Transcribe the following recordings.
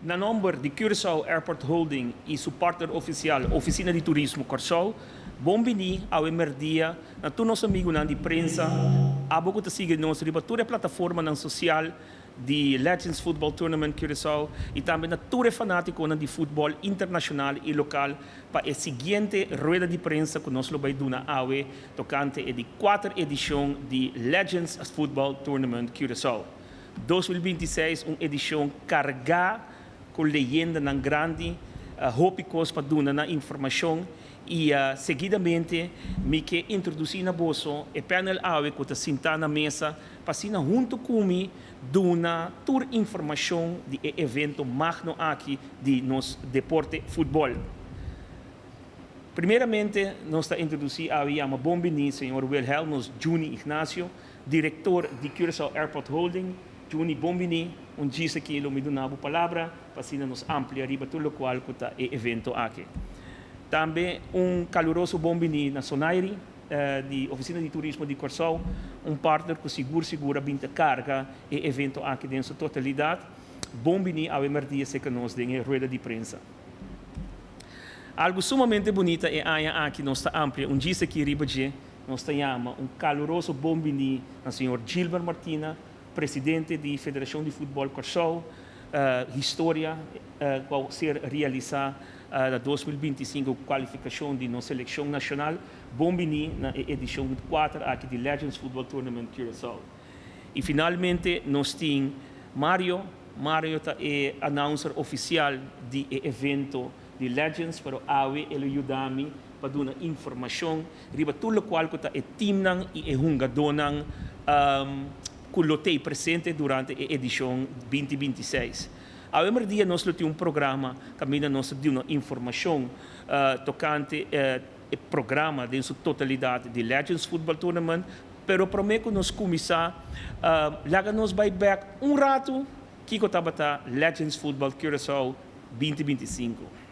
Na nòmber di Curaçao Airport Holding i su partner ofisial Ofisina di Turismo Kòrsou, bon biní awe mèrdia na tur nos amigunan di prensa, abo ku ta sigui nos riba tur e plataformanan sosial di Legends Football Tournament Curaçao i tambe na tur e fanátikonan di futbòl internashonal i lokal pa e siguiente rueda di prensa ku nos lo bai duna awe tokante e di kuater edishon di Legends Football Tournament Curaçao 2026, un edishon kargá ku leyendanan grandi, hopi kos pa duna na informashon i seguidamente mi ke introdusí na boso e panel awe ku ta sintá na mesa pa asina huntu ku mi duna tur informashon di e evento magno aki di nos deporte futbòl. Primeramente nos ta introdusí awe yama bon biní señor Wilhelmus Juni Ignacio, direktor di Curaçao Airport Holding. Juni bon biní, un djis aki lo mi duna bo palabra pa asina nos amplia riba tur lokual ku ta e evento aki. Tambe un kaluroso bon biní na Sonairi di Ofisina di Turismo di Kòrsou, un partner ku sigur sigur a bin ta karga e evento aki den su totalidat. Bon biní awe mèrdia serka nos den e rueda di prensa. Algu sumamente bunita e aña aki nos ta amplia un djis aki riba dje, nos ta yama un kaluroso bon biní na señor Gilbert Martina, presidente di Federashon di Futbòl Kòrsou. Historia ku a ser realisá na 2025 ku kualifikashon di nos selekshon nashonal. Bon biní na e edishon kuater aki di Legends Football Tournament Curaçao. I finalmente nos tin Mario. Mario ta e announcer ofisial di e evento di Legends, pero awe e lo yuda mi pa duna informashon riba tur lokual ku ta e teamnan i e hungadónan ku lo t'ei presente durante e edishon 2026. Awe merdia nos lo tin un programa kaminda nos ta duna informashon tokante e programa den su totalidat di Legends Football Tournament, pero promé ku nos kuminsá laga nos bai bèk un ratu kiko tabata Legends Football Curaçao 2025.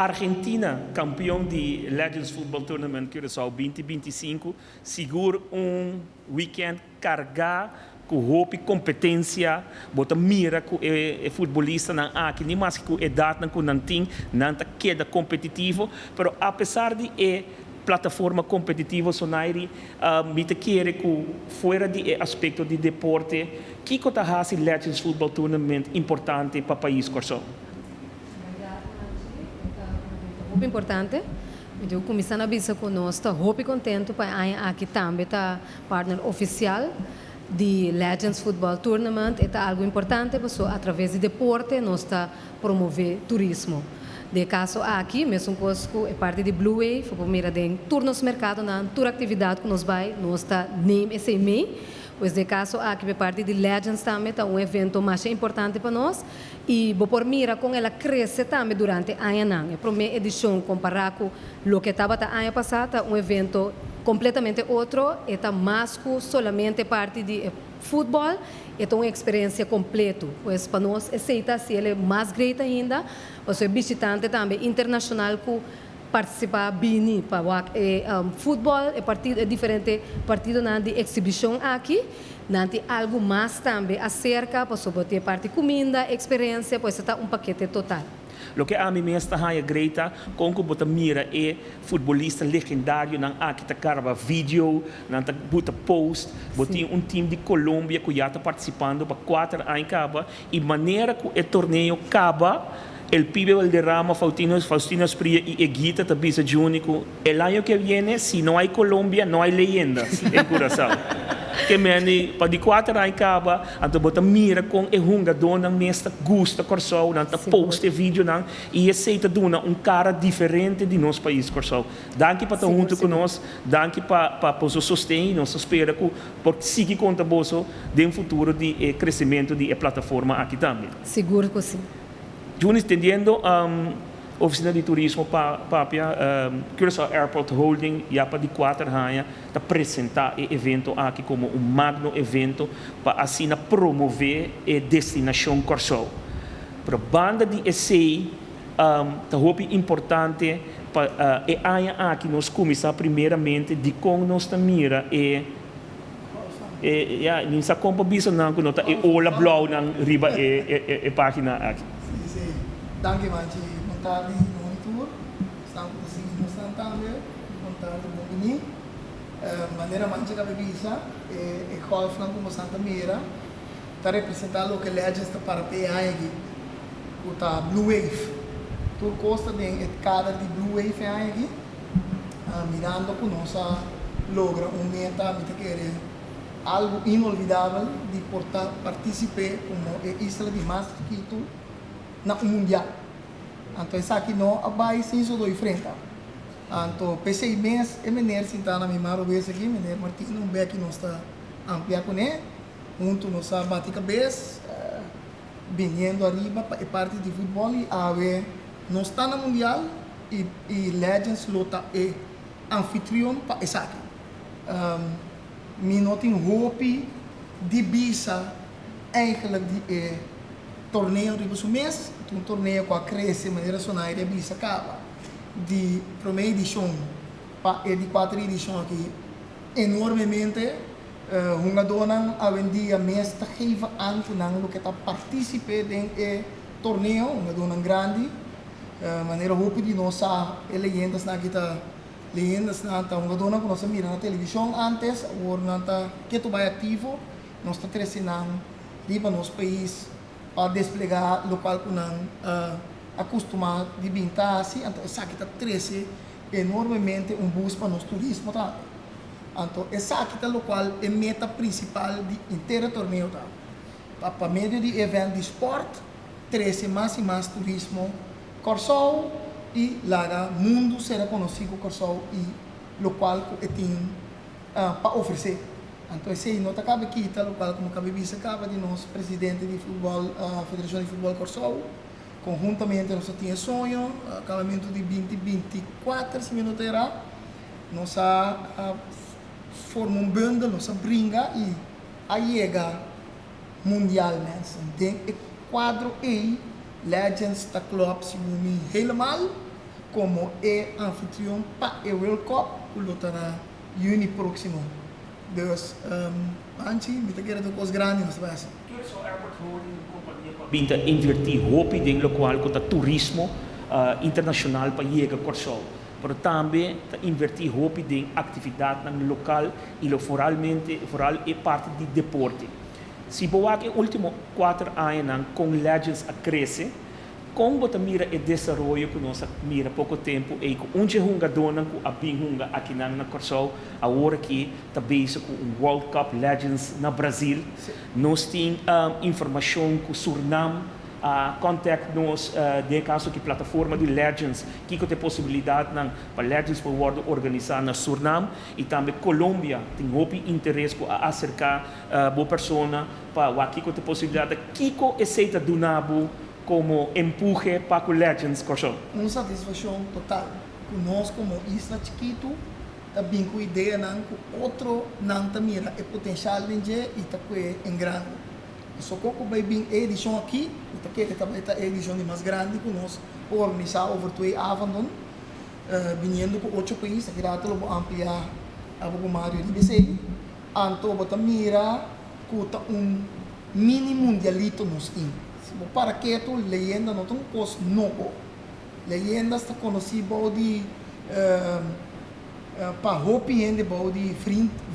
Argentina, kampion di Legends Football Tournament Curaçao 2025, sigur un weekend kargá. Ku hopi kompetensia, bo ta mira ku e futbolistanan aki, ni maske ku edatnan ku nan tin, nan ta keda kompetitivo. Pero apesar di e plataforma kompetitivo, Sonairi, mi ta kere ku fuera di e aspekto di deporte, kiko ta hasi Legends Football Tournament importante pa pais Kòrsou? Hopi importante. Mi tin ku kuminsá na bisa ku nos ta hopi kontentu pa e aña aki tambe ta partner ofisial di Legends Football Tournament. E ta algu importante pasobra atraves di deporte nos ta promové turismo. Den e kaso aki, mesun kos ku e parti di Blue Wave, bo por mira den tur nos merkadonan, tur aktividat ku nos bai, nos ta neem esei mee. Pues den e kaso aki, pa e parti di Legends tambe ta un evento masha importante pa nos i bo por mira kon el a krese tambe durante añanan. E promé edishon kompará ku loke tabata aña pasá ta un evento kompletamente otro, e ta mas ku solamente parti di e futbòl, e ta un eksperensia kompleto. Pues pa nos esei ta hasi el e mas great ainda, pasobra e bishitante tambe internashonal ku partisipá bini pa wak e futbòl, e partido, e diferente partidonan di eksibishon aki, nan tin algu mas tambe aserka pasobra tin e parti kuminda, eksperensia, pues e ta un pakete total. Loke ami mes ta haña great ta kon ku bo ta mira e futbolista legendarionan aki ta graba video, nan ta buta post. Bo tin un team di Colombia ku ya ta partisipando pa kuater aña kaba i manera ku e torneo kaba El Pibe Valderrama, Faustino Faustino Asprilla i Eguita ta bisa Juni ku el año ke viene si no hay Colombia no hay leyendas en Curaçao. Ke meni pa di kuater aña kaba anto bo ta mira kon e hungadónan mes ta gusta Kòrsou, nan ta post e videonan i esei ta duna un kara diferente di nos pais Kòrsou. Danki pa ta huntu ku nos, danki pa pa boso sosten i nos ta spera ku por sigui konta boso den futuro di e kresementu di e plataforma aki tambe. Sigur ku si. Junis tendiendo Oficina di Turismo pa papia, Curaçao Airport Holding ya pa di kuater haña ta presenta e evento aki komo un magno evento pa asina promove e destinashon Kòrsou. Pero banda di esei ta hopi importante pa e aña aki nos kuminsá primeramente dikon nos ta mira e E, ya, mi sa kon pa bisa nan ku no ta e ola blaunan riba e, e, e, e página aki. Sí, sí. Danki Manchi. Bon tardi nos tur. Esnan ku ta sigui nos nan tambe. Bon tardi, bon bini. Manera Manchi kabe bisa, e, e golfnan ku bosan ta mira ta representá loke Legends ta para p'e aña aki, ku ta Blue Wave. Tur kos ta den e kader di Blue Wave e aña aki. Mirando ku nos a logra un meta, mi ta kere algu inolvidabel di por ta partisip'é komo e isla di mas chikitu na un mundial. Anto esaki no a bai sin su doi frenta. Anto p'esei mes e meneer sintá na mi man robes aki, meneer Martino, un beki nos ta amplia kuné. Huntu nos a bati kabes biniendo ariba pa e parti di futbòl i awe nos ta na mundial. I Legends lo ta e anfitrion pa esaki. Mi no tin hopi di bisa eigenlijk di e torneo riba su mes. Ta un torneo ku a krese manera Sonaire a bisa kaba di promé edishon pa e di kuater edishon aki enormemente. Hungadónan awendia mes ta geven an ku nan lo ke ta partísipe den e torneo, hungadónan grandi. Manera hopi di nos sa e leyendasnan aki ta leyendasnan ta hungadónan ku nos a mira na televishon ántes, awor nan ta ketu bai aktivo. Nos ta trese nan riba nos pais pa desplegá lokual ku nan a kustumá di bin ta hasi. Anto esaki ta trese enormemente un boost pa nos turismo tambe. Anto esaki ta lokual e meta prinsipal di henter e torneo ta, pa medio di e event di spòrt, trese mas i mas turismo Kòrsou i laga mundu sera konosí ku Kòrsou i lokual ku e tin pa ofresé. Anto esei no ta kabe kita lokual komo kabe bisa kaba di nos presidente di futbòl Federashon di Futbòl Kòrsou. Konhuntamente nos a tin e soño akabamentu di 2024 si mi no ta erá nos a forma un bundel, nos a bringa i a yega Mundial mensen. Den e cuadro ey Legends ta klop segun mi helemaal como e anfitrion pa e World Cup cu lo ta na juni proximo. Dus, Anchi, mi ta kere tur kos grandi nos ta bai hasi. Curaçao Airport Holding un kompania ku a bin ta invertí hopi den lokual ku ta turismo internashonal pa yega Kòrsou, pero tambe ta invertí hopi den aktividatnan lokal i lo foralmente foral e parti di deporte. Si bo wak e último kuater añanan kon Legends a krese, Kon bo ta mira e desaroyo ku nos a mira poko tempu ei ku un dje hungadónan ku a bin hunga akinan na Kòrsou awor aki ta bezig ku un World Cup Legends na Brazil? Nos tin informashon ku Surnam a contact nos den e kaso aki plataforma di Legends kiko ta e posibilidatnan pa Legends por wòrdu organisá na Surnam i tambe Colombia tin hopi interes ku a aserká bo persona pa wak kiko ta e posibilidatnan kiko esei ta duna bo komo empuhe pa ku Legends Kòrsou. Un satisfakshon total ku nos komo isla chikitu ta bin ku ideanan ku otronan ta mira e potenshal den dje i ta kue en grandi. Pasobra ku bai bin e edishon aki, mi ta kere ta bai ta e edishon di mas grandi ku nos por organisá over twee avonden, biniendo ku ocho pais. Aki rato lo bo amplia abo ku Mario riba esei. Anto bo ta mira ku ta un mini mundialito nos tin. Si bo para ketu, leyenda no ta un kos nobo. Leyendas ta konosí bou di pa hopi hende bou di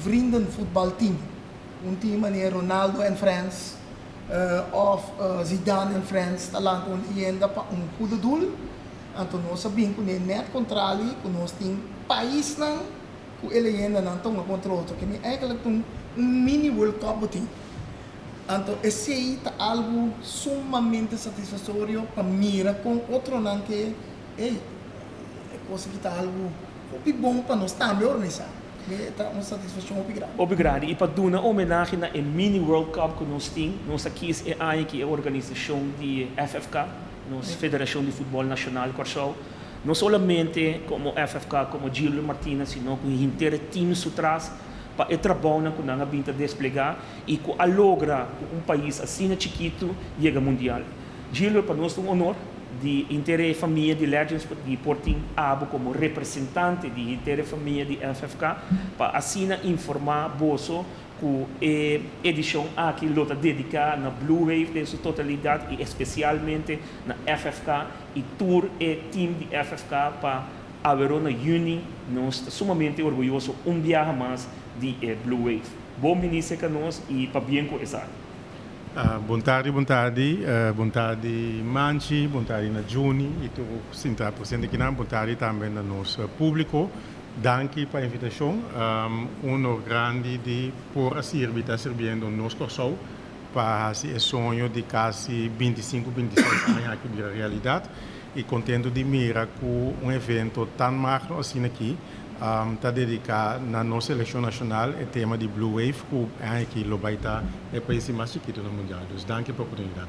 vrienden voetbalteam. Un team manera Ronaldo and Friends òf Zidane and Friends ta lanta un leyenda pa un goede doel. Anto nos a bin kuné nèt kontrali ku nos tin paisnan ku e leyendanan ta hunga kontra otro. Ke mi eigentlik ta un mini World Cup bo tin. Anto esei ta algu sumamente satisfaktorio pa mira kon otronan ke, ey, e kos aki ta algu hopi bon pa nos tambe organisá. E ta un satisfakshon hopi grandi. Hopi grandi. I pa duna homenahe na e mini World Cup ku nos tin, nos a kis e aña aki e organisashon di FFK, nos Federashon di Futbòl Nashonal Kòrsou, no solamente komo FFK, komo Gilbert Martina, sino ku henter e team su tras pa e trabounan ku nan a bin ta desplegá. i ku a logra ku un pais asina chikitu yega mundial. Gilbert, pa nos ta un honor di henter e famia di Legends di por tin abo komo representante di henter e famia di FFK pa asina informá boso ku e edishon aki lo ta dediká na Blue Wave den su totalidat i espesialmente na FFK i tur e team di FFK pa aweró na yüni. Nos ta sumamente orguyoso un biaha mas di e Blue Wave. Bon bini serka nos i pabien ku esaki. Bon tardi bon tardi bon tardi Manchi bon tardi na Juni i tur ku sinta presente akinan bon tardi tambe na nos publico danki pa invitashon un honor grandi di por a sirbi ta sirbiendo nos Kòrsou pa hasi e soño di kasi 25 26 aña aki bira realidat i kontento di mira ku un evento tan magno asina aki ta dedica na nos seleccion nacional e tema di Blue Wave cu e aña aki lo bay ta e pais di mas chikito na mundial. Dus danki pa oportunidad.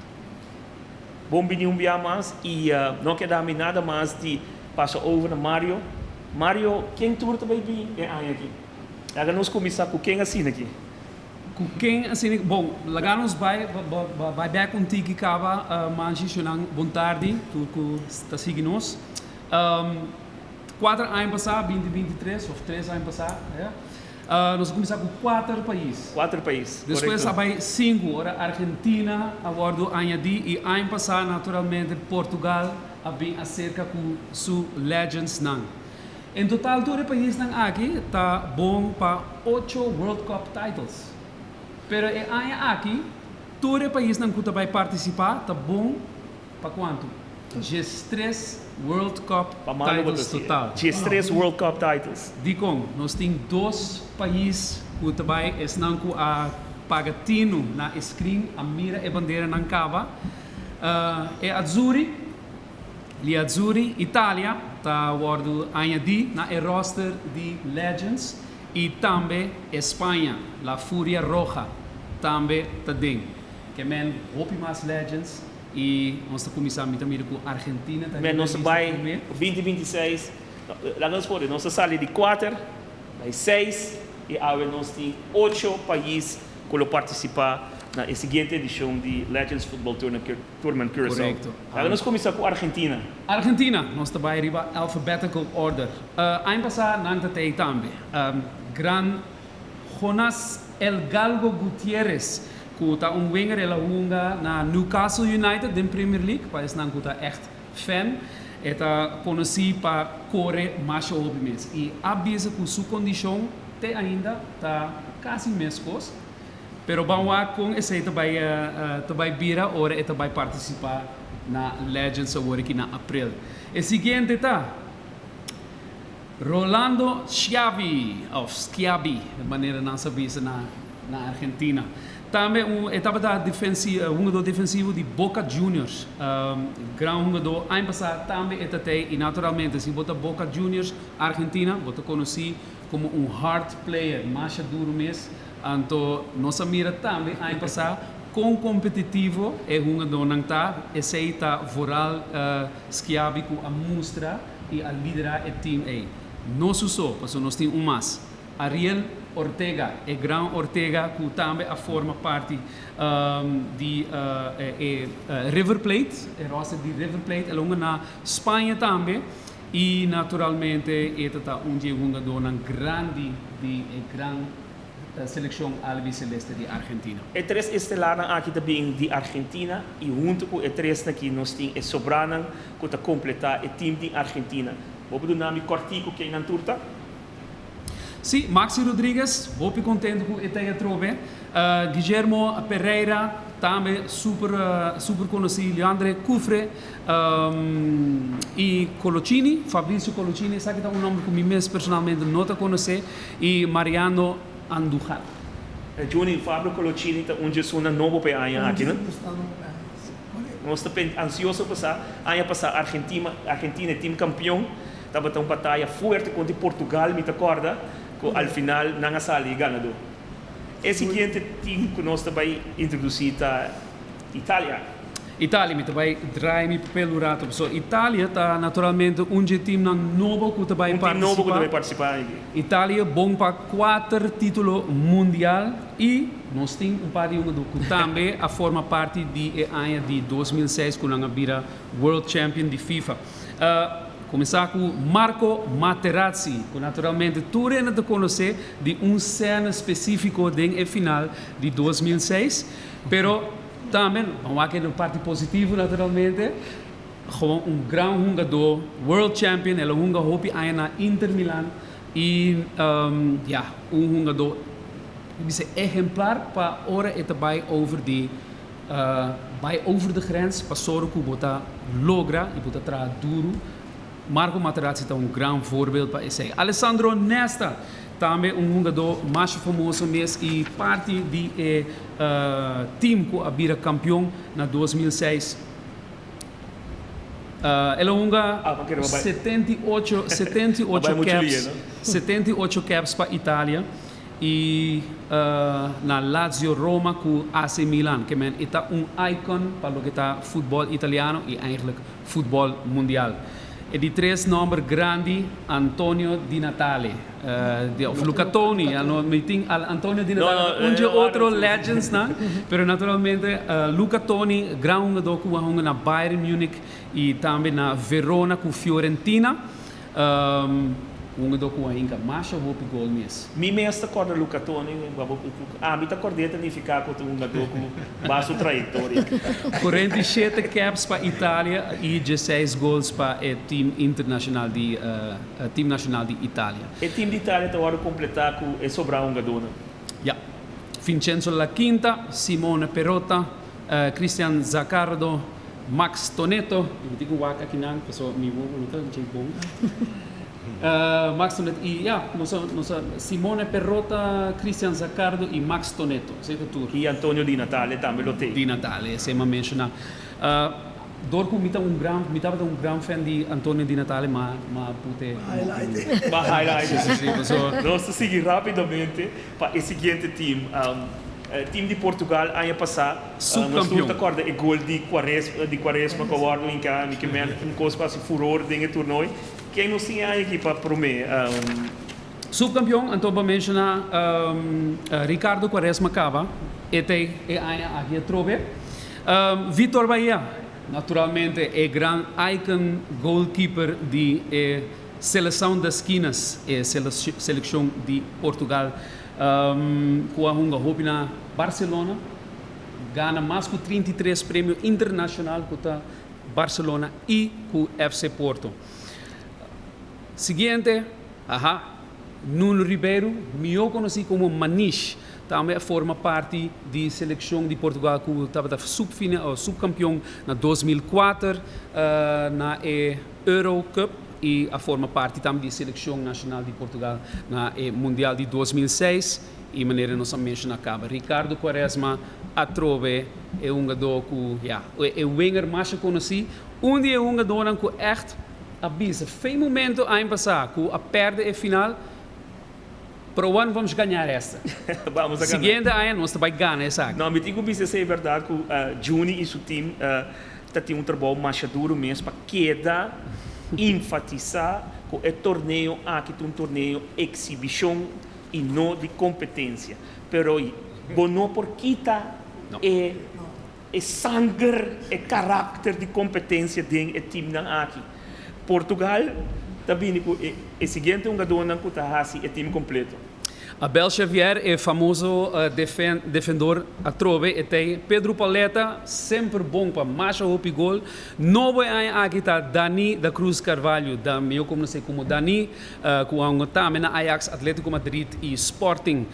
Bon bini un bia mas y no keda mi nada mas di pasa over na Mario. Mario, ken tur ta bay bin e aña aki? Laga nos cuminsa cu ken asina aki? Cu ken asina aki? Bon, laga nos bay bay bek un tiki caba Manchi Shunan. Bon tardi tur cu ta sigui nos. Kuater aña pasá, binti binti tres, òf tres aña pasá, ya, nos a kuminsá ku kuater pais. Kuater pais, korekto. Despues a bai sinku, ora Argentina a wòrdu añadí i aña pasá naturalmente Portugal a bin aserka ku su Legendsnan. En total tur e paisnan aki ta bon pa ocho World Cup titles. Pero e aña aki tur e paisnan ku ta bai partisipá ta bon Pa kuantu? 13 World Cup titles total. 13 World Cup titles. Dikon? Nos tin dos pais ku ta bai, esnan ku a paga tinu na e screen a mira e banderanan kaba. E Azzurri, Gli Azzurri, Italia ta wòrdu añadí na e roster di Legends i tambe España, La Furia Roja, tambe ta den. Ke men hopi mas Legends. I nos ta kuminsá, mi ta mira ku Argentina ta riba e nos lista bai promé. 2026, laga nos pone, nos a sali di kuater bai seis i awe nos tin ocho pais ku lo partisipá na e siguiente edishon di Legends Football Tournament Curaçao. Korekto. Laga nos kuminsá ku Argentina. Argentina, nos ta bai riba alphabetical order. Aña pasá nan ta tei tambe. Gran. Jonas El Galgo Gutierrez, ku ta un winger, el a hunga na Newcastle United den Premier League, pa esnan ku ta ègt fan, e ta konosí pa kore masha hopi mes i a bisa ku su kondishon te ainda ta kasi meskos, pero ban wak kon esei ta bai ta bai bira ora e ta bai partisipá na Legends awor aki na aprel. E siguiente ta. Rolando Schiavi, of Schiavi, manera nan sa bisa na na Argentina. Tambe un e tabata defensi hungadó defensivo di Boca Juniors. Gran hungadó. Aña pasá tambe e ta tei i naturalmente si bo ta Boca Juniors, Argentina, bo ta konosí komo un hard player, masha duru mes. Anto nos a mira tambe aña pasá kon kompetitivo e hungadónan ta. Esei ta vooral Schiavi ku a mustra. i a liderá e team ei. No su so, pasobra nos tin un mas, Ariel Ortega, e gran Ortega ku tambe a forma parti di e River Plate, e roster di River Plate. El a hunga na Spaña tambe i naturalmente e ta ta un di e hungadónan grandi di e gran Selekshon Albiceleste di Argentina. E tres estelarnan aki ta bin di Argentina i huntu ku e tresnan aki nos tin e sobranan ku ta kompletá e tim di Argentina. Bo por duna mi kòrtiku ken nan tur ta? Sí, Maxi Rodriguez, hopi kontentu ku e ta ei atrobe. Guillermo Pereira, tambe super super konosí, Leandre Cufre i Coloccini, Fabrizio Coloccini, esaki ta un nòmber ku mi mes personalmente no ta konosé. I Mariano Andujar. Juni, Fabio Coloccini ta un djesunnan nobo pa e aña aki, no? Nos ta ansioso pa sa. Aña pasá Argentima, Argentina e team kampion, tabata un bataya fuerte kontra Portugal, mi ta kòrda, ku al final nan a sali ganadó. E siguiente team ku nos ta bai introdusí ta Italia. Italia, mi ta bai draai mi papel un rato pasobra Italia ta naturalmente un dje teamnan nobo ku ta bai Un team nobo ku ta bai partisipá. partisipá aki. Italia bon pa kuater título mundial i nos tin un par di hungadó ku tambe a forma parti di e aña di 2006 ku nan a bira World Champion di FIFA. Kuminsá ku Marco Materazzi ku naturalmente tur hende ta konosé di un sène spesífiko den e final di 2006, pero Tambe, ban wak e parti positivo naturalmente, gewoon un gran hungadó, world champion, el a hunga hopi aña na Inter Milan y ya, un hungadó mi bisa ehemplar pa ora e ta bai over di bai over de grens pa sòru ku bo ta logra y bo ta traha duru. Marco Materazzi ta un gran voorbeeld pa esei. Alessandro Nesta, tambe un hungadó masha famoso mes i parti di e team ku a bira kampion na 2006. El a hunga 78, 78 caps, 78 caps pa Italia i na Lazio Roma ku AC Milan. Ke men e ta un icon pa loke ta futbòl italiano i eigenlijk Futbòl mundial. E di tres nòmber grandi, Antonio Di Natale, òf Luca Toni, mi tin Antonio Di Natale ta un dje otro legendsnan, pero naturalmente Luca Toni, gran hungadó ku a hunga na Bayern Munich i tambe na Verona ku Fiorentina. Hungadó ku a hinka masha hopi gol mes. Mi mes ta kòrda Luca Toni, ami ta kòrd'é ta nifiká ku ta un hungadó ku basu trayektoria. 47 caps pa Italia i 16 gols pa e team internashonal di team nashonal di Italia. E team di Italia ta wòrdu kompletá ku e sobrá hungadónan. Ya. Vincenzo La Quinta, Simone Perrotta, Cristian Zaccardo, Max Tonetto, mi tin ku wak akinan pasobra mi wowo no ta dje bon. Max Tonetto i ya, nos a nos a Simone Perrotta, Cristian Zaccardo i Max Tonetto, esei ta tur. I Antonio Di Natale tambe lo tei. Di Natale, esei m'a menshoná. Dor ku mi ta un gran, mi tabata un gran fan di Antonio Di Natale, m'a m'a put'e Highlight. M'a highlight. Si, si, si, pasobra. Nos ta sigui rápidamente pa e siguiente team. Team di Portugal aña pasá nos tur ta kòrda e gol di di Quaresma ku a wòrdu hinká mi ke men un kos ku a hasi furor den e torneo. Ken nos tin e aña aki pa promé? Subkampion anto bo a menshoná Ricardo Quaresma kaba e ta e aña aki atrobe. Vitor Baía naturalmente e gran icon goalkeeper di e Seleção das Quinas, e selekshon di Portugal. Ku a hunga hopi na Barcelona, gana mas ku 33 premio internashonal ku ta Barcelona i ku FC Porto. Siguiente, aha, Nuno Ribeiro, mihó konosí komo Maniche, tambe a forma parti di selekshon di Portugal ku tabata supkampion na 2004 na e Euro Cup i a forma parti tambe di e selekshon nashonal di Portugal na e Mundial di 2006 i manera nos a menshoná kaba Ricardo Quaresma atrobe e hungadó ku ya e winger masha konosí, un di e hungadónan ku ègt a bisa fei momento aña pasá ku a pèrdè e final, Pero wan vamos gañar esta. Vamos a ganar. Siguiente aña nos ta bai gana esaki. No, mi tin ku bisa esei bèrdat ku Juni i su team ta tin un trabou masha duru mes pa keda enfatisá ku e torneo aki ta un torneo eksibishon i no di kompetensia. Pero bo no por kita e e sanger, e karakter di kompetensia den e teamnan aki. Portugal ta bini ku e siguiente hungadónan ku ta hasi e team kompleto. Abel Xavier, e famoso defendor atrobe e tei. Pedro Pauleta, semper bon pa masha hopi gol. Nobo e aña aki ta Dani da Cruz Carvalho, da mihó konosé komo Dani, ku a hunga tambe na Ajax, Atletico Madrid i Sporting.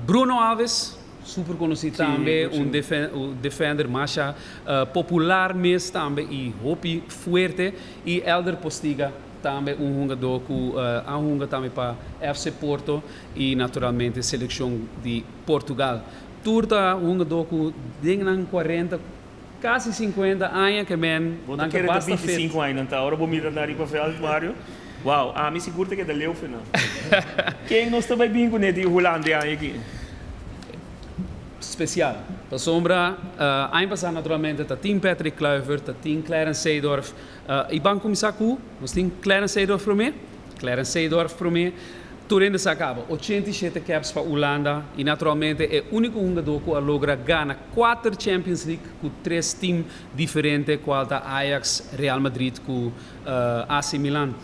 Bruno Alves, super konosí tambe, un defender masha popular mes tambe i hopi fuerte. I Elder Postiga tambe un hungadó ku a hunga tambe pa FC Porto i naturalmente selekshon di Portugal. Tur ta hungadó ku den nan 40, kasi 50 aña ke men Bo ta nan ta kere ta basta fit. 25 aña nan ta ora bo mira nan riba vèlt, Mario? Wow, ami sigur ta keda leu fe nan. Ken nos ta bai bin kuné di Hulanda e aña aki? Spesial. Pasobra aña pasá naturalmente ta tin Patrick Kluivert, ta tin Clarence Seedorf. I ban kuminsá ku nos tin Clarence Seedorf promé. Clarence Seedorf promé. Tur hende sa kaba. 87 caps pa Hulanda i naturalmente e úniko hungadó ku a logra gana kuater Champions League ku tres tim diferente kual ta Ajax, Real Madrid ku AC Milan.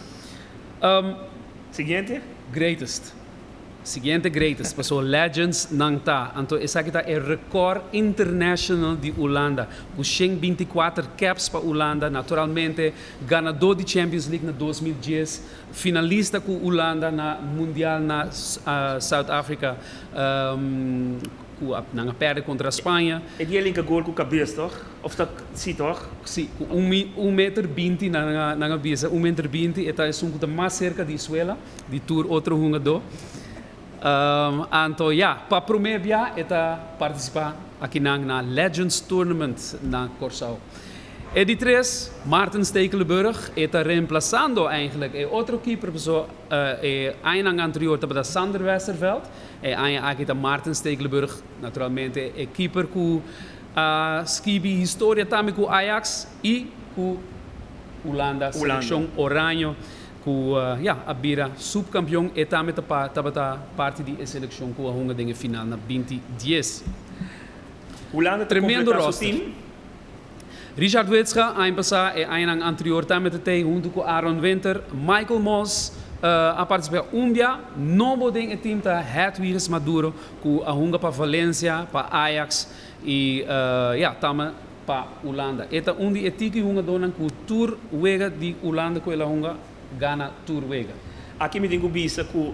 Siguiente. Greatest. Siguiente greatest, paso legends nan ta. Anto esaki ta e record international di Hulanda, ku 124 caps pa Hulanda, naturalmente ganadó di Champions League na 2010, finalista ku Hulanda na Mundial na South Africa, ku nan a pèrdè kontra Spaña. E dia linka gol ku kabes toch? Of ta si toch? Si, ku un meter 20 nan a bisa, 1 meter 20, e ta esun ku ta mas serka di suela di tur otro hungadó. Anto ya, pa promé bia e ta partisipá aki nan na Legends Tournament na Kòrsou. E di tres, Maarten Stekelenburg, e ta reemplasando eigenlijk e otro keeper, paso e añanan anterior tabata Sander Westerveld, e aña aki ta Maarten Stekelenburg, naturalmente e keeper ku a skibi historia tambe ku Ajax i ku Hulanda, selekshon Oranje ku ya a bira supkampion, e tambe ta tabata parti di e selekshon ku a hunga den e final na 2010. Hulanda ta Tremendo kompletá su roster. team. Richard Witschge, aña pasá e añanan anterior tambe ta huntu ku Aaron Winter, Michael Mols a partisipá un bia, nobo den e team ta Hedwiges Maduro ku a hunga pa Valencia, pa Ajax i ya, tambe pa Hulanda. E ta un di e tiki hungadónan ku tur wega di Hulanda ku el a hunga gana tur wega. Aki mi tin ku bisa ku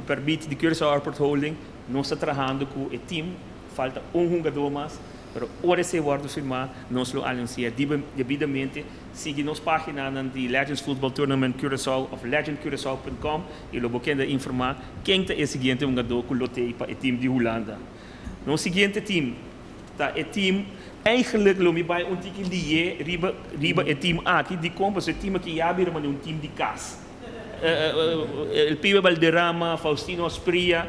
pèrmit di Curaçao Airport Holding, nos ta trahando ku e team, falta un hungadó mas, pero ora esei wòrdu firmá, nos lo anunsiá debidamente. Sigui nos páginanan di Legends Football Tournament Curaçao òf legendcuraçao.com i lo bo keda informá ken ta e siguiente hungadó ku lo t'ei pa e team di Hulanda. Nos siguiente team ta e team, eigenlijk lo mi bai un tiki lié riba e team aki, dikon? Pasobra e team aki ya bira manera un team di kas. El Pibe Valderrama, Faustino Asprilla,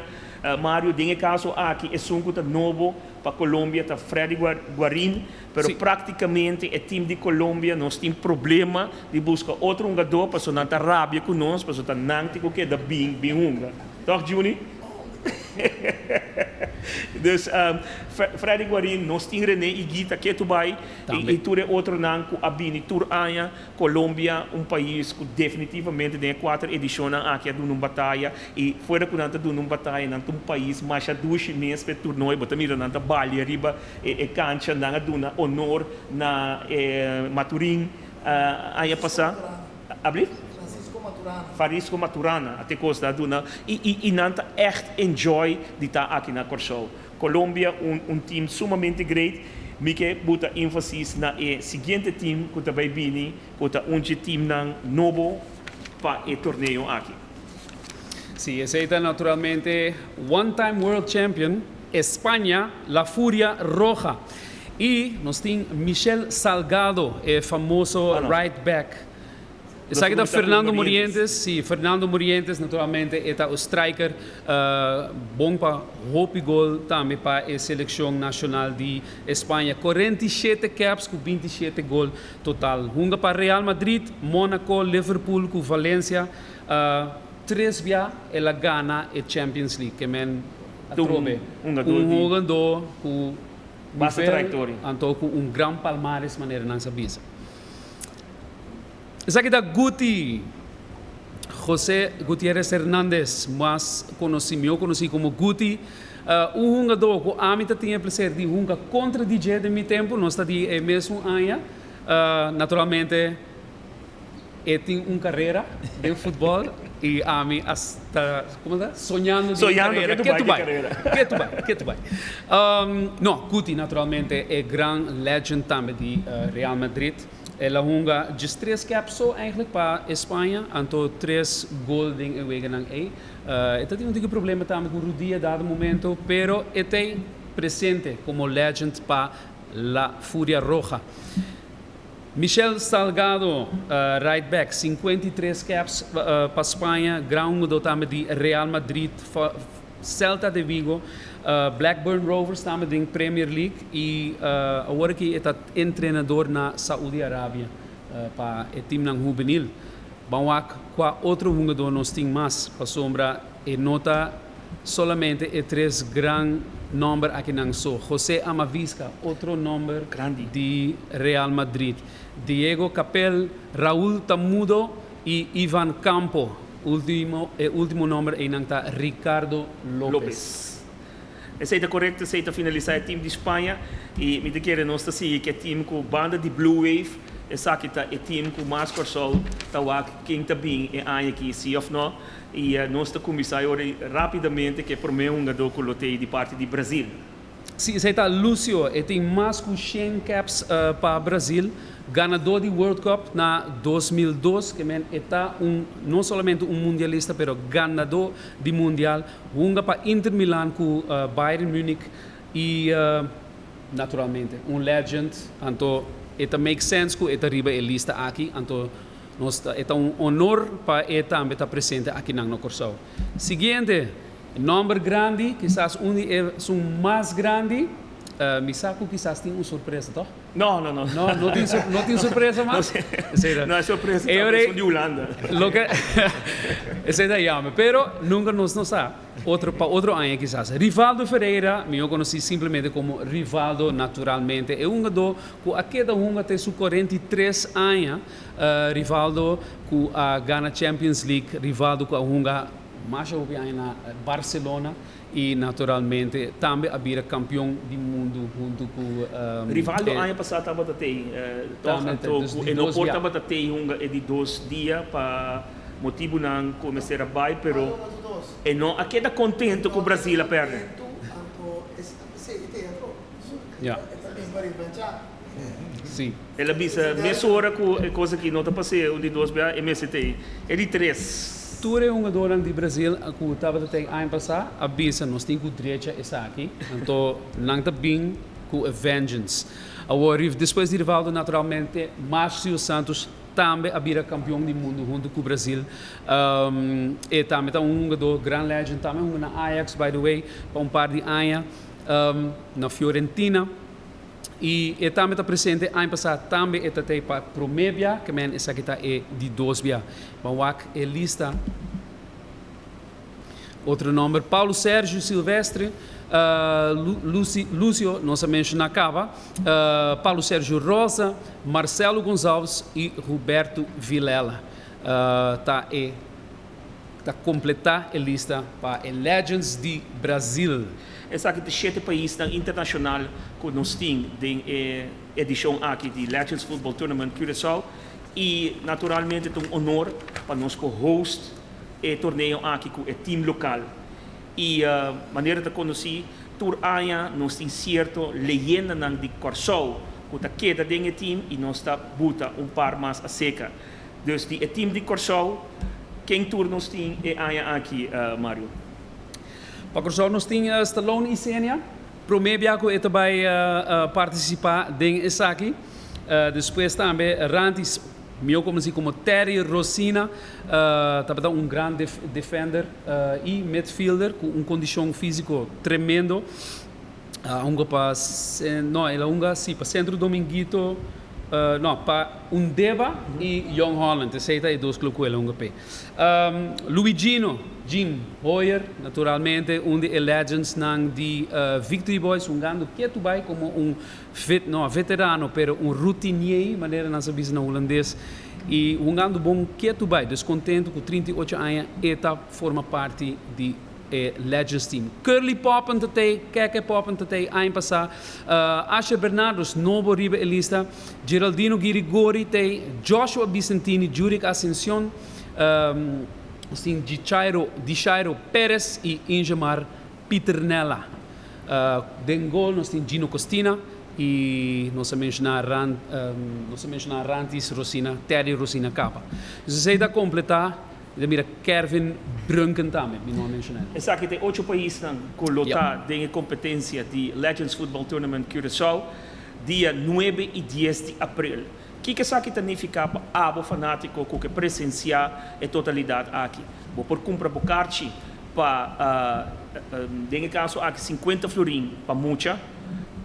Mario, den e kaso aki esun ku ta nobo pa Colombia ta Freddy Guarin, pero práktikamente e team di Colombia nos tin problema di buska otro hungadó pasobra nan ta rabia ku nos, pasobra ta nan tin ku keda bin hunga. Tòg, Juni? Dus Freddy Guarin, nos tin René Higuita ketu bai i tur e otronan ku a bini tur aña. Colombia, un pais ku definitivamente den e kuater edishonnan aki a duna un bataya i fuera ku nan ta duna un bataya nan ta un pais masha dushi mes pa e turnoe. Bo ta mira nan ta balia riba e kancha, nan a duna honor na e Maturin aña pasá. Ablief? Francisco Maturana. Farisco Maturana a te kos ta duna i i nan ta ègt enjoy di ta aki na Kòrsou. Colombia un un team sumamente great. Mi ke buta énfasis na e siguiente team ku ta bai bini ku ta un dje teamnan nobo pa e torneo aki. Sí, esei ta naturalmente one time world champion España, La Furia Roja. I nos tin Michel Salgado, e famoso right back. Esaki ta Fernando Morientes, sí, Fernando Morientes naturalmente e ta un striker bon pa hopi gol tambe pa e seleccion nacional di España. 47 caps cu 27 gol total. Hunga pa Real Madrid, Monaco, Liverpool cu Valencia. Tres bia el a gana e Champions League, ke men atrobe un hungadó ku nivel anto ku un gran palmares manera nan sa bisa. Esaki ta Guti, José Gutierrez Hernandez, mas konosí, mihó konosí komo Guti, un hungadó ku ami ta tin e plaser di hunga kontra di dje den mi tempu, nos ta di e mesun aña, naturalmente. E tin un carera den futbol y ami a sta, como ta? Soñando di un carera. Ke tu bai? Ke tu bai? Ke tu bai? No, Guti naturalmente e gran legend tambe di Real Madrid. El a hunga djes tres caps so eigenlijk pa España, anto tres gol den e weganan ey. E ta tin un tiki problema tambe cu rudia dado momento, pero e t'ey presente como legend pa La Furia Roja. Michel Salgado, right back, 53 caps pa Spaña, gran hungadó tambe di Real Madrid, Celta de Vigo, Blackburn Rovers tambe den Premier League y awor aki e ta entrenador na Saudi Arabia pa e teamnan hubenil. Ban wak kua otro hungadó nos tin mas pasobra e no ta Solamente e tres gran nomber akinan so, José Amavisca, otro nomber di Real Madrid, Diego Capel, Raúl Tamudo y Ivan Campo. Ultimo, e ultimo nomber einan ta Ricardo Lopez. Lopez. Esei ta korekto, esei ta finalisá e team di Spaña y mi ta kere nos ta sigui ku e team ku banda di Blue Wave, esaki ta e team ku mas Kòrsou ta wak ken ta bin e aña aki, si òf no. I nos ta kuminsá e ora ei rápidamente ku e promé hungadó ku lo t'ei di parti di Brazil. Sí, esei ta Lucio. E tin mas ku shen caps pa Brazil. Ganadó di World Cup na 2002, ke men e ta un no solamente un mundialista pero ganadó di mundial. Hunga pa Inter Milan ku Bayern Munich i naturalmente un legend. Anto e ta make sense ku e ta riba e lista aki. Anto Nos ta, e ta un honor pa e tambe ta presente akinan na Kòrsou. Siguiente, nòmber grandi, kisas un di esun mas grandi, mi sa ku kisas tin un sorpresa, tòg? No, no, no. No, no tin, no tin sorpresa mas? Esei ta. No e sorpresa ta esun di Hulanda. Loke, esei ta yama, pero nunka nos no sa. Otro, pa otro aña kisas. Rivaldo Ferreira, mihó konosí simplemente komo Rivaldo naturalmente, e hungadó ku a keda hunga te su 43 aña. Rivaldo ku a gana Champions League, Rivaldo ku a hunga masha hopi aña na Barcelona i naturalmente tambe a bira kampion di mundu huntu ku Rivaldo aña pasá tabata tei tòg, anto ku e no por tabata tei hunga e di dos dia pa motibunan ku e mester a bai, pero e no a keda kontento ku Brasil a pèrdè. El a bisa mesora ku e kos aki no ta pas'é un di dos bia, e mester t'ei e di tres. Tur e hungadornan di Brasil ku tabata t'ei aña pasá a bisa nos tin ku drecha esaki, anto nan ta bin ku e vengeance. Awor despues di Rivaldo naturalmente Marcio Santos tambe a bira kampion di mundu huntu ku Brasil. E tambe ta un hungador gran legend, tambe a hunga na Ajax by the way pa un par di aña, na Fiorentina. I e tambe ta presente aña pasá tambe e ta tei pa promé bia, ke men esaki ta e di dos bia. Ban wak e lista. Otro nomber, Paulo Sergio Silvestre, Lucio, nos a menciona caba, Paulo Sergio Rosa, Marcelo Gonçalves y Roberto Vilela. Ta e ta completa e lista pa e Legends di Brasil. Esaki ta shete pais internacional cu nos tin den e edicion aki di Legends Football Tournament Curaçao y naturalmente ta un honor pa nos host e torneo aki cu e team local. Y manera ta conoci, tur aña nos tin cierto leyendanan di Corsou cu ta keda den e team y nos ta buta un par mas acerca. Dus di e team di Corsou, ken tur nos tin e aña aki, Mario? Pa Corsou nos tin Stallone Isenia, prome bia cu e ta bay participa den esaki. Despues tambe Rantis, mihor conoci como Terry Rosina, tabata un gran defender y midfielder cu un condicion fisico tremendo. Hunga pa, no, el a hunga si pa Centro Dominguito, no, pa Undeba y Young Holland. Esey ta e dos club cu el a hunga pe. Luigino Jim Hoyer, naturalmente, un di e legends nan di Victory Boys, hungando ketu bay como un vet, no, veterano, pero un routinier, manera nan sa bisa na hulandes, y hungando bon ketu bay. Dus contento cu 38 aña e ta forma parti di e Legends Team. Curly Poppen t'ey, Keke Poppen t'ey, aña pasa. Asher Bernardos, nobo riba e lista. Geraldino Girigori t'ey, Joshua Vicentini, Jurik Ascension, tin Dichairo, Dichairo Perez y Ingemar Pieternella. Den gol nos tin Gino Costina y nos a menciona Ran, nos a menciona Rantis Rosina, Terry Rosina caba. Dus esey ta completa. Mira Kevin Brunken tambe, mi no a menciona. Esaki tin ocho pais cu lo ta den competencia di Legends Football Tournament Curaçao, dia 9 y 10 di april. Kico esaki ta significa pa abo fanatico cu kier presencia e totalidad aki? Bo por cumpra bo carchi pa, den caso aki, 50 florin pa mucha,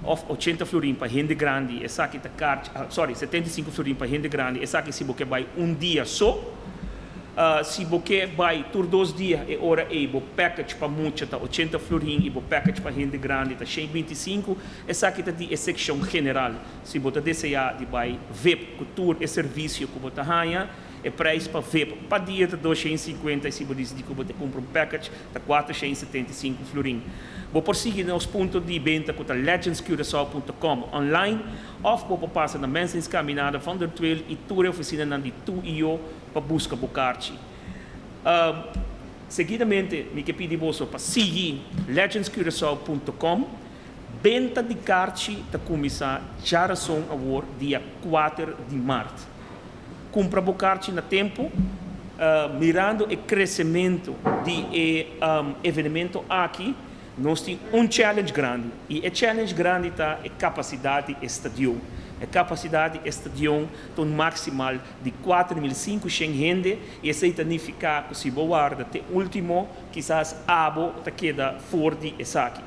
of 80 florin pa hende grandi, esaki ta carchi, sorry, 75 florin pa hende grandi, esaki si bo kier bay un dia so. Si bo kier bay tur 2 dia e ora e bo package pa mucha ta 80 florin y bo package pa hende grandi ta 125. Esaki ta di e seccion general. Si bo ta desea di bay VIP cu tur e servicio cu bo ta haya, e prijs pa VIP pa dia ta 250 y si bo dicidi cu bo ta cumpra un package ta 475 florin. Bo por sigui nos punto di benta cu ta legendscuracao.com online of bo por pasa na Mensing's Caminada, Van der Tweel y tur oficina di 2IO pa busca bo carchi. Seguidamente, mi kier pidi bo pa sigui legendscuracao.com. Benta di carchi ta cuminsa diarason awor, dia 4 di maart. Cumpra bo carchi na tempo, mirando e crecemento di e evento aki, nos tin un challenge grandi. Y e challenge grandi ta e capacidad di stadion. E capacidad di stadion ta maximal di 4.500 hende y esey ta significa cu si bo warda te ultimo, kisas abo ta keda for di esaki.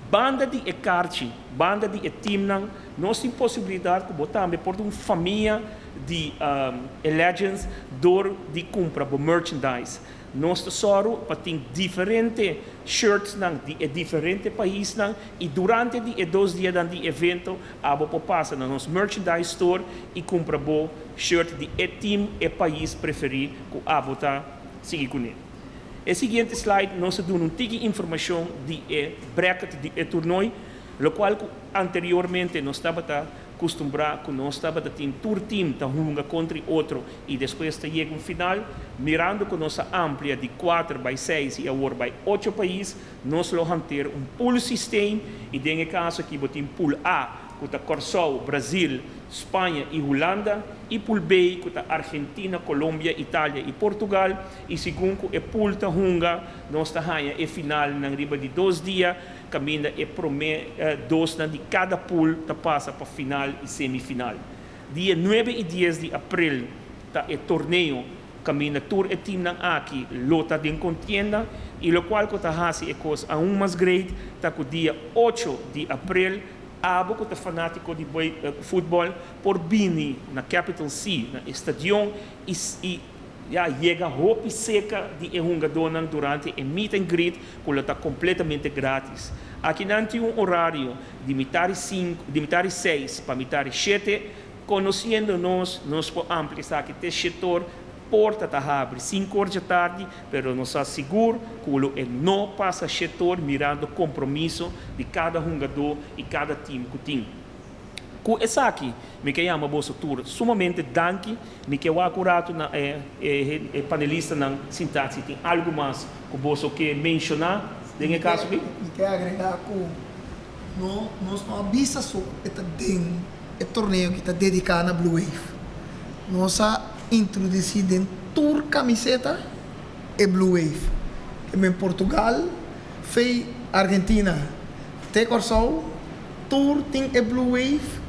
Banda di e carchi, banda di e teamnan, nos tin posibilidad cu bo tambe por un famia di Legends door di cumpra bo merchandise. Nos ta soru pa tin diferente shirts nan di e diferente paisnan y durante di e 2 dia dan di evento abo por pasa na nos merchandise store y cumpra bo shirt di e team e pais preferi cu abo ta sigui cune. E siguiente slide nos ta duna un tiki informacion di e bracket di e torneo, locual anteriormente nos tabata acostumbra cu nos tabata tin tur team ta hunga contra otro y despues ta yega un final, mirando cu nos a amplia di 4 bay 6 y awor bay 8 pais, nos lo hantera un pool system y den e caso aki bo tin pool A, cu ta Corsou, Brasil, Spaña y Hulanda, y pool B, cu ta Argentina, Colombia, Italia y Portugal, y segun cu e pool ta hunga, nos ta haya e final na riba di 2 dia, caminda e prome dos nan di cada pool ta pasa pa final y semifinal. Dia 9 y 10 di april ta e torneo caminda tur e team nan aki lo ta den contienda y locual cu ta hasi e cos aun mas great ta cu dia 8 di april abo cu ta fanatico di futbol por bini na Capital C, na stadion y Ya yega hopi serka di e hungadónan durante e meet and greet ku lo ta kompletamente gratis. Aki nan tin un orario di mitar 5, di mitar 6 pa mitar 7. Konosiendo nos, nos por amplia esaki te 7'or. Porta ta habri 5'or di tardi, pero nos ta sigur ku lo e no pasa 7'or, mirando kompromiso di kada hungadó i kada team ku tin. Ku esaki, mi ke yama boso tur sumamente danki. Mi ke wak un ratu na e panelistanan sintá si tin algu mas ku boso ke menshoná den e kaso aki. Mi ke agregá ku no nos no a bisa so e ta den e torneo ki ta dediká na Blue Wave. Nos a introdusí den tur kamiseta e Blue Wave. Ke men Portugal, fei Argentina te Kòrsou tur tin e Blue Wave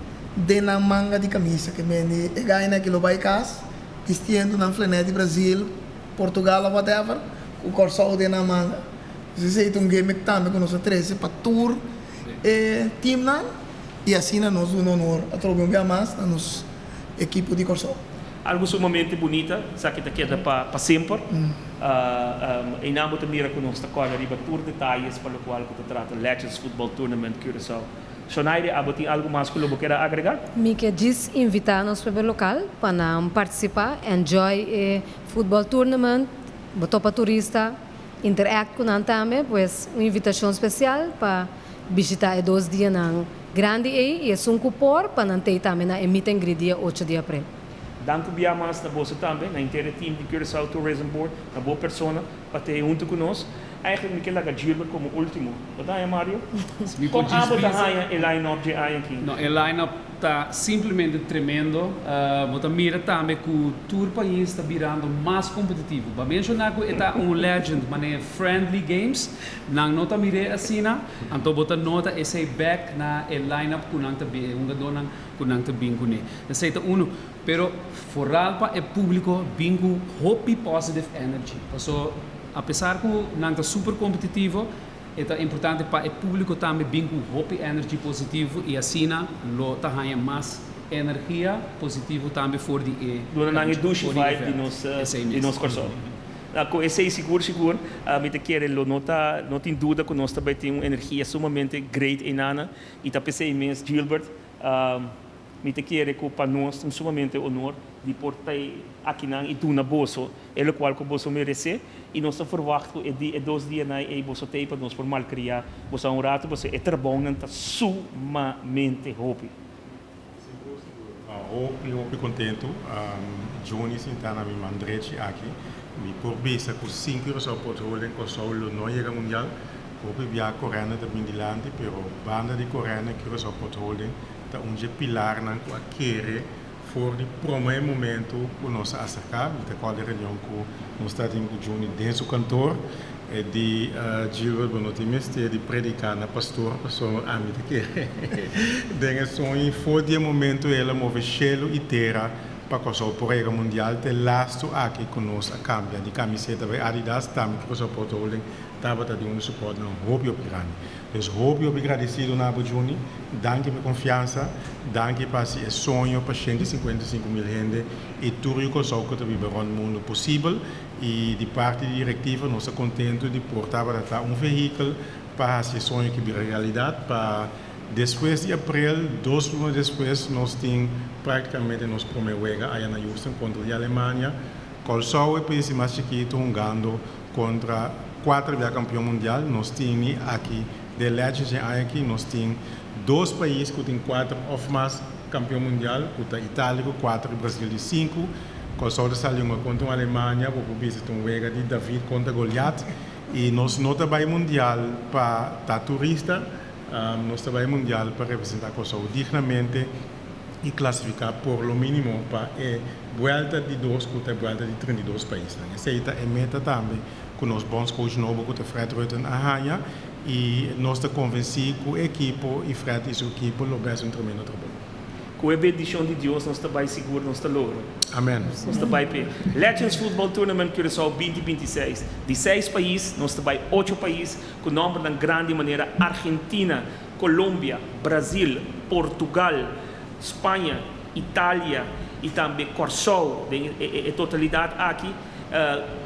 den nan manga di kamisa. Ke men di e gainan ki lo bai kas bistiendo nan flanèt di Brazil, Portugal òf whatever ku Kòrsou den nan manga. Pues esei ta un gimmick tambe ku nos a trese pa tur e teamnan i asina nos duna honor atrobe un bia mas na nos ekipo di Kòrsou. Algu sumamente bunita, esaki ta keda pa semper. Einan bo ta mira ku nos ta kòrda riba tur detayes pa lokual ku ta trata Legends Football Tournament Curaçao. Shonaire, abo tin algu mas ku lo bo kier a agregá? Mi ke djis invitá nos pueblo lokal pa nan partisipá, enjoy e football tournament, bo topa turista, interact ku nan tambe, pues un invitashon spesial pa bishitá e dos dianan grandi ei i esun ku por pa nan tei tambe na e meet and greet dia 8 di aprel. Danki bia mas na boso tambe, na henter e team di Curaçao Tourism Board, na bo persona pa tei huntu ku nos. Eigenlijk mi ke laga Gilbert komo ultimo. Bo ta haña, Mario? Mi por Kon abo djis ta bisa. Haña e line-up dje aña aki? No, e line-up ta simplemente tremendo. Bo ta mira tambe ku tur pais ta birando mas kompetitivo. Bo a menshoná ku e ta un legend manera friendly games. Nan no ta mir'é asina. Anto bo ta nota esei bèk na e line-up ku nan ta bin, e hungadónan ku nan ta bin kuné. Esei ta unu. Pero foral pa e públiko bin ku hopi positive energy. Paso apesar ku nan ta super kompetitivo, e ta importante pa e públiko tambe bin ku hopi energy positivo i asina lo ta haña mas energia positivo tambe for di e Duna nan e cancha, dushi for di vibe di event. nos Esei di mes. nos Kòrsou. Ku esei sigur sigur mi ta kere lo no ta no tin duda ku nos ta bai tin un energia sumamente great einana i ta p'esei mes, Gilbert, mi ta kere ku pa nos ta un sumamente honor di por ta akinan i duna boso e lokual ku boso meresé i nos ta ferwagt ku e di e dos dianan ei boso ta ei pa nos por malkriá boso un ratu pasobra e trabounan ta sumamente hopi. Sigur sigur. Hopi hopi kontentu. Juni sintá na mi man drechi aki. Mi por bisa ku sin Curaçao Port Holding Kòrsou lo no yega mundial. Hopi bia Corenda ta bin dilanti pero banda di Corenda Curaçao Port Holding ta un dje pilarnan ku a kere for di promé momentu ku nos a aserká. Mi ta kòrda e reunion ku nos ta tin ku Juni den su kantor. E di, Gilbert, bo no tin mester di prediká na pastor pasobra ami ta kere den e soño. I for di e momentu el a move shelu i tera pa Kòrsou por yega mundial. Te lastu aki ku nos a kambia di kamiseta bai Adidas, tambe Curaçao Port Holding tabata di un supòrtnan hopi hopi grandi. Dus hopi hopi gradesido na bo, Juni. Danki pa e konfiansa. Danki pa hasi e soño pa 155.000 hende i tur yu Kòrsou ku ta biba rònt mundu posibel. I di parti di direktiva nos ta kontentu di por tabata ta un vehikel pa hasi e soño aki bira realidat pa despues di aprel, 2 luna despues nos tin praktikamente nos promé wega aya na Houston kontra di Alemania. Kòrsou e pais di mas chikitu hungando kontra kuater bia kampion mundial. Nos tini aki den Legends e aña aki nos tin dos pais ku tin kuater òf mas kampion mundial ku ta Italia ku kuater i Brasil di sinku. Kòrsou ta sali hunga kontra un Alemania, bo por bisa ta un wega di David kontra Goliat i nos no ta bai mundial pa ta turista, nos ta bai mundial pa representá Kòrsou dignamente i klasifiká por lo mínimo pa e buèlta di dos ku ta e buèlta di 32 paisnan. Esei ta e meta tambe ku nos bondscoach nobo ku ta Fred Rutten a haña i nos ta konvensí ku e ekipo i Fred i su ekipo lo bai hasi un tremendo trabou. Ku e bendishon di Dios nos ta bai sigur nos ta logra. Amen. Nos ta bai p'e Legends Football Tournament Curaçao 2026. Di seis pais nos ta bai ocho pais ku nòmbernan grandi manera Argentina, Colombia, Brazil, Portugal, Spaña, Italia. i tambe Kòrsou den e totalidat aki.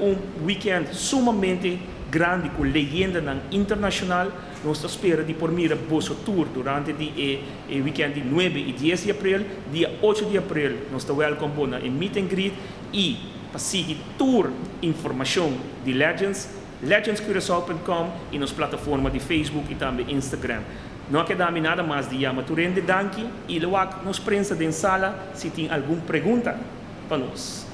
Un weekend sumamente grandi ku leyendanan internashonal. Nos ta spera di por mira boso tur durante di e weekend di nuebe i dies di aprel. Dia ocho di aprel nos ta welkom bo na e meet and greet i pa sigui tur informashon di Legends, legendscuracao.com i nos plataforma di Facebook i tambe Instagram. No a keda mi nada mas di yama tur hende danki i lo wak nos prensa den sala si tin algun pregunta pa nos.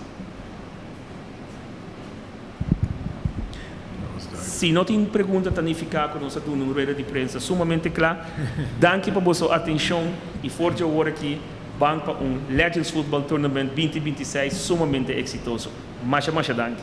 Si no tin pregunta ta nifiká ku nos a duna un rueda di prensa sumamente kla. Danki pa boso atenshon i for dje awor aki ban pa un Legends Football Tournament 2026 sumamente eksitoso. Masha masha danki.